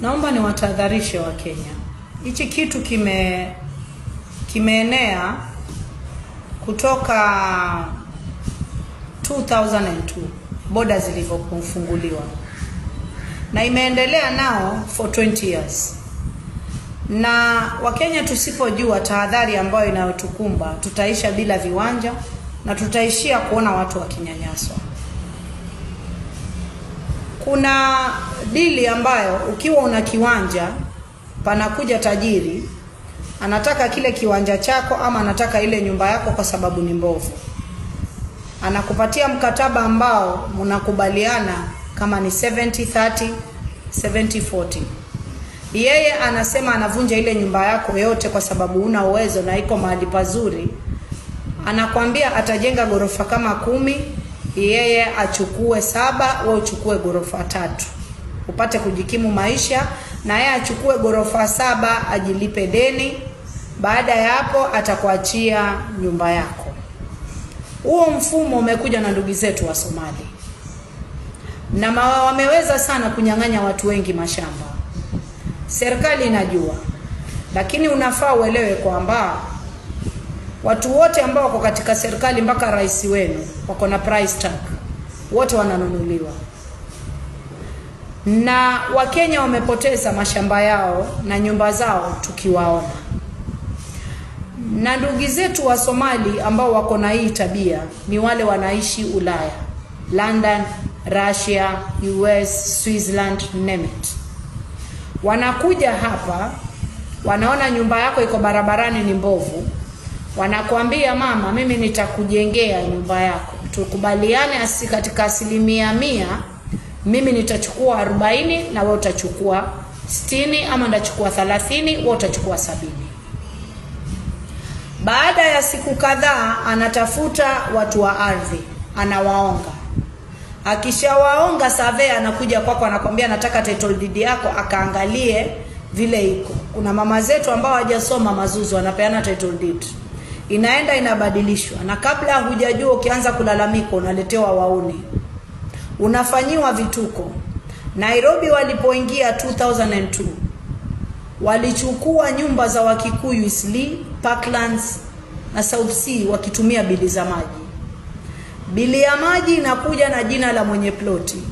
Naomba niwatahadharishe Wakenya, hichi kitu kimeenea kutoka 2002 boda zilivyofunguliwa na imeendelea nao for 20 years. Na Wakenya tusipojua tahadhari ambayo inayotukumba, tutaisha bila viwanja na tutaishia kuona watu wakinyanyaswa. Kuna dili ambayo ukiwa una kiwanja, panakuja tajiri anataka kile kiwanja chako ama anataka ile nyumba yako kwa sababu ni mbovu. Anakupatia mkataba ambao mnakubaliana kama ni 70 30, 70 40. Yeye anasema anavunja ile nyumba yako yote kwa sababu una uwezo na iko mahali pazuri. Anakwambia atajenga ghorofa kama 10, yeye achukue 7, wewe uchukue ghorofa 3 upate kujikimu maisha, na yeye achukue ghorofa 7 ajilipe deni. Baada ya hapo atakuachia nyumba yako. Huo mfumo umekuja na ndugu zetu wa Somali, na wameweza sana kunyang'anya watu wengi mashamba. Serikali inajua, lakini unafaa uelewe kwamba watu wote ambao wako katika serikali mpaka rais wenu wako na price tag, wote wananunuliwa. Na Wakenya wamepoteza mashamba yao na nyumba zao tukiwaona. Na ndugu zetu wa Somali ambao wako na hii tabia ni wale wanaishi Ulaya, London, Russia, US, Switzerland, name it. Wanakuja hapa, wanaona nyumba yako iko barabarani ni mbovu, wanakuambia mama, mimi nitakujengea nyumba yako, tukubaliane katika 100%, mimi nitachukua 40 na wewe utachukua 60, ama nitachukua 30, wewe utachukua 70. Baada ya siku kadhaa anatafuta watu wa ardhi, anawaonga. Akishawaonga survey, anakuja kwako anakwambia nataka title deed yako, akaangalie vile iko. Kuna mama zetu ambao hawajasoma mazuzu, wanapeana title deed, inaenda inabadilishwa, na kabla hujajua ukianza kulalamika unaletewa wauni, unafanyiwa vituko. Nairobi walipoingia 2002 walichukua nyumba za Wakikuyu Eastleigh, Parklands na South C wakitumia bili za maji. Bili ya maji inakuja na jina la mwenye ploti.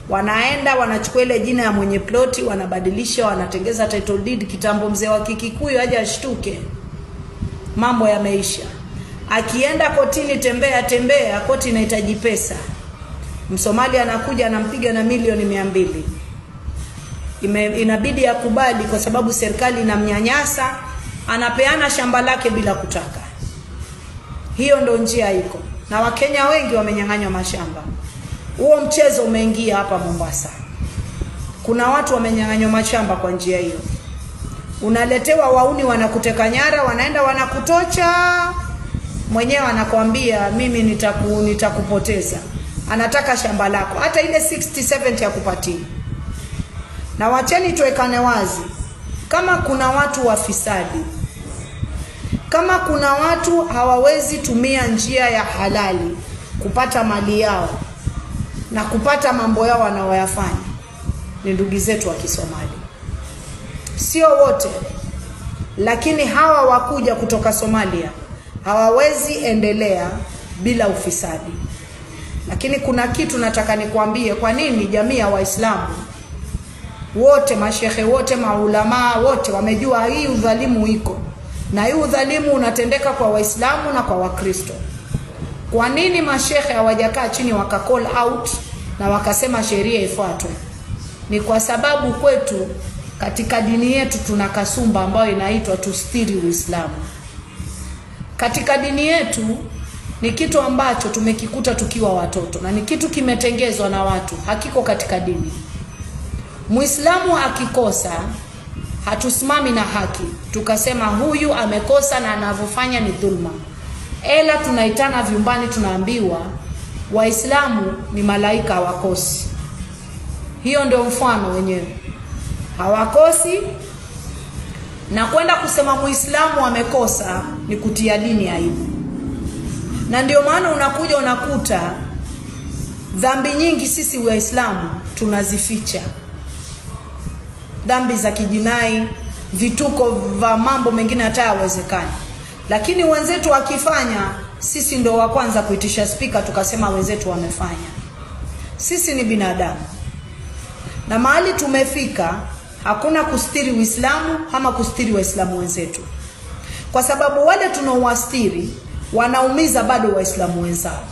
Wanaenda wanachukua ile jina ya mwenye ploti, wanabadilisha, wanatengeza title deed. Kitambo mzee wa Kikikuyu aje ashtuke, mambo yameisha. Akienda kotini, tembea tembea, koti inahitaji pesa. Msomali anakuja anampiga na milioni 200. Inabidi akubali kwa sababu serikali inamnyanyasa, anapeana shamba lake bila kutaka. Hiyo ndo njia iko. Na Wakenya wengi wamenyang'anywa mashamba. Huo mchezo umeingia hapa Mombasa. Kuna watu wamenyang'anywa mashamba kwa njia hiyo. Unaletewa wauni, wanakuteka nyara, wanaenda wanakutocha. Mwenyewe anakuambia mimi nitakupoteza. Anataka shamba lako. Hata ile 60 70 ya kupatia. Na wacheni tuwekane wazi, kama kuna watu wafisadi, kama kuna watu hawawezi tumia njia ya halali kupata mali yao na kupata mambo yao wanaoyafanya, ni ndugu zetu wa Kisomali. Sio wote, lakini hawa wakuja kutoka Somalia hawawezi endelea bila ufisadi. Lakini kuna kitu nataka nikwambie, kwa nini jamii ya Waislamu wote, mashehe wote, maulamaa wote wamejua hii udhalimu iko, na hii udhalimu unatendeka kwa Waislamu na kwa Wakristo. Kwa nini mashehe hawajakaa chini waka call out na wakasema sheria ifuatwe? Ni kwa sababu kwetu katika dini yetu tuna kasumba ambayo inaitwa tustiri Uislamu. Katika dini yetu ni kitu ambacho tumekikuta tukiwa watoto na ni kitu kimetengezwa na watu, hakiko katika dini. Muislamu akikosa hatusimami na haki tukasema huyu amekosa na anavyofanya ni dhulma. Ela tunaitana vyumbani, tunaambiwa Waislamu ni malaika, hawakosi. Hiyo ndio mfano wenyewe, hawakosi. Na kwenda kusema Muislamu amekosa ni kutia dini aibu. Na ndio maana unakuja unakuta dhambi nyingi sisi Waislamu tunazificha. dhambi za kijinai, vituko vya mambo mengine hata hayawezekani. Lakini wenzetu wakifanya, sisi ndo wa kwanza kuitisha spika tukasema wenzetu wamefanya. Sisi ni binadamu, na mahali tumefika, hakuna kustiri Uislamu ama kustiri Waislamu wenzetu, kwa sababu wale tunaowastiri wanaumiza bado Waislamu wenzao.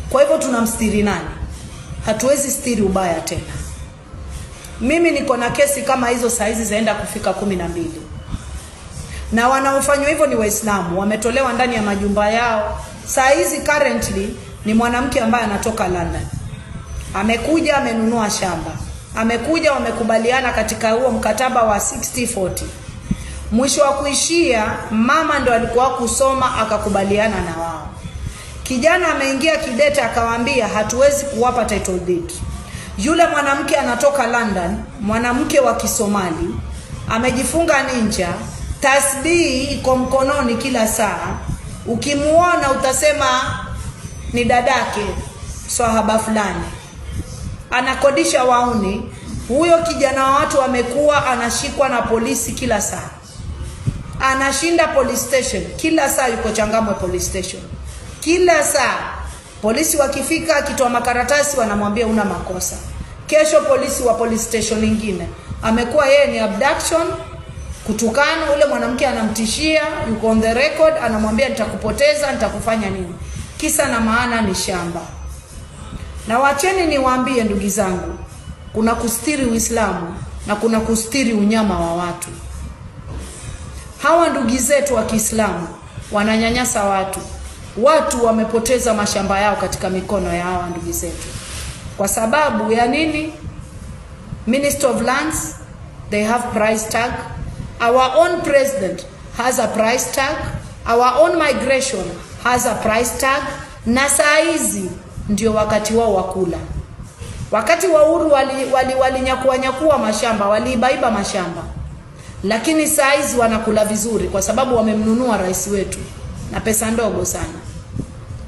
Kwa hivyo tunamstiri nani? Hatuwezi stiri ubaya tena. Mimi niko na kesi kama hizo saa hizi zaenda kufika 12, na wanaofanywa hivyo ni Waislamu, wametolewa ndani ya majumba yao. Saa hizi currently ni mwanamke ambaye anatoka London, amekuja amenunua shamba, amekuja wamekubaliana katika huo mkataba wa 60-40. Mwisho wa kuishia, mama ndo alikuwa kusoma akakubaliana na wao. Kijana ameingia kidete akawaambia hatuwezi kuwapa title deed. Yule mwanamke anatoka London, mwanamke wa Kisomali, amejifunga ninja, tasbihi iko mkononi kila saa. Ukimuona utasema ni dadake swahaba fulani, anakodisha wauni. Huyo kijana wa watu amekuwa anashikwa na polisi kila saa, anashinda police station kila saa, yuko Changamwe police station kila saa. Polisi wakifika, akitoa makaratasi wanamwambia una makosa. Kesho polisi wa police station nyingine, amekuwa yeye ni abduction, kutukana. Ule mwanamke anamtishia, yuko on the record, anamwambia nitakupoteza, nitakufanya nini. Kisa na maana ni shamba. Na wacheni niwaambie ndugu zangu, kuna kustiri Uislamu na kuna kustiri unyama wa watu. Hawa ndugu zetu wa Kiislamu wananyanyasa watu. Watu wamepoteza mashamba yao katika mikono ya hawa ndugu zetu. Kwa sababu ya nini? Minister of Lands, they have price tag. Our own president has a price tag. Our own migration has a price tag. Na saa hizi ndio wakati wao wa kula. Wakati wa Uhuru walinyakua wali nyakua mashamba, waliibaiba mashamba, lakini saa hizi wanakula vizuri kwa sababu wamemnunua rais wetu na pesa ndogo sana,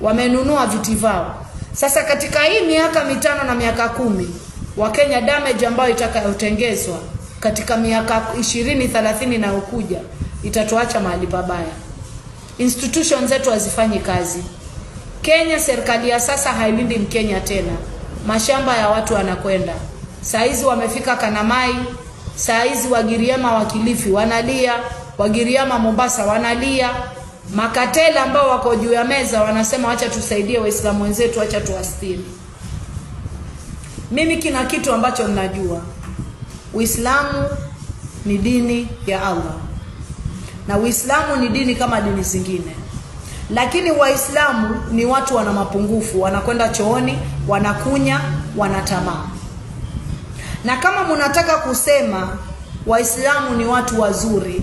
wamenunua viti vao. Sasa katika hii miaka 5 na miaka 10, Wakenya, damage ambayo itakayotengezwa katika miaka 20 30 inayokuja itatuacha mahali pabaya. Institutions zetu hazifanyi kazi. Kenya, serikali ya sasa hailindi Mkenya tena. Mashamba ya watu wanakwenda. Saa hizi wamefika Kanamai, saa hizi Wagiriama wa Kilifi wanalia, Wagiriama Mombasa wanalia. Makatela ambao wako juu ya meza wanasema wacha tusaidie Waislamu wenzetu, wacha tuwastiri. Mimi kina kitu ambacho ninajua, Uislamu ni dini ya Allah na Uislamu ni dini kama dini zingine, lakini Waislamu ni watu wana mapungufu, wanakwenda chooni, wanakunya, wanatamaa. Na kama mnataka kusema Waislamu ni watu wazuri,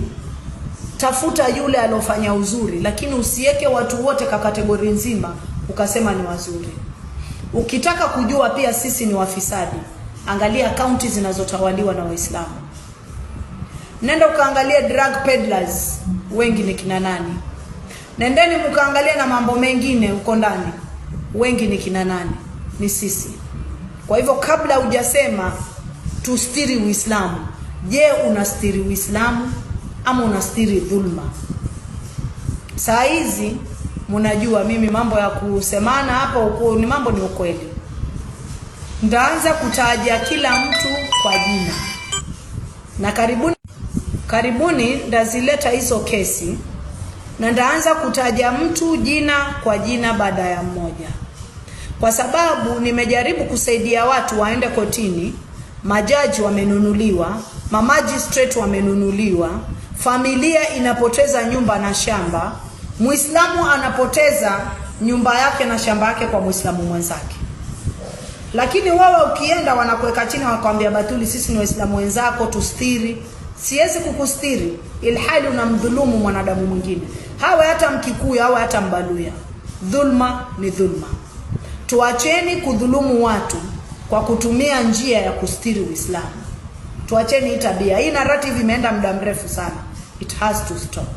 tafuta yule alofanya uzuri, lakini usiweke watu wote kwa category nzima ukasema ni wazuri. Ukitaka kujua pia sisi ni wafisadi, angalia kaunti zinazotawaliwa na Waislamu. Nenda ukaangalia drug peddlers wengi ni kina nani. Nendeni mkaangalia na mambo mengine huko ndani, wengi ni kina nani? Ni sisi. Kwa hivyo kabla hujasema tustiri Uislamu, je, unastiri Uislamu ama unastiri dhulma? Saa hizi mnajua mimi mambo ya kusemana hapa uko ni mambo ni ukweli. Ndaanza kutaja kila mtu kwa jina, na karibuni karibuni ndazileta hizo kesi na ndaanza kutaja mtu jina kwa jina baada ya mmoja, kwa sababu nimejaribu kusaidia watu waende kotini. Majaji wamenunuliwa, mamagistrate wamenunuliwa, familia inapoteza nyumba na shamba, Muislamu anapoteza nyumba yake na shamba yake kwa Muislamu mwenzake. Lakini wewe ukienda wanakuweka chini, wanakuambia Batuli, sisi ni Waislamu wenzako, tustiri. Siwezi kukustiri ilhali unamdhulumu mwanadamu mwingine, hawe hata Mkikuyu, hawe hata Mbaluya. Dhulma ni dhulma. Tuacheni kudhulumu watu kwa kutumia njia ya kustiri Uislamu. Tuacheni hii tabia. Hii narrative imeenda muda mrefu sana. It has to stop.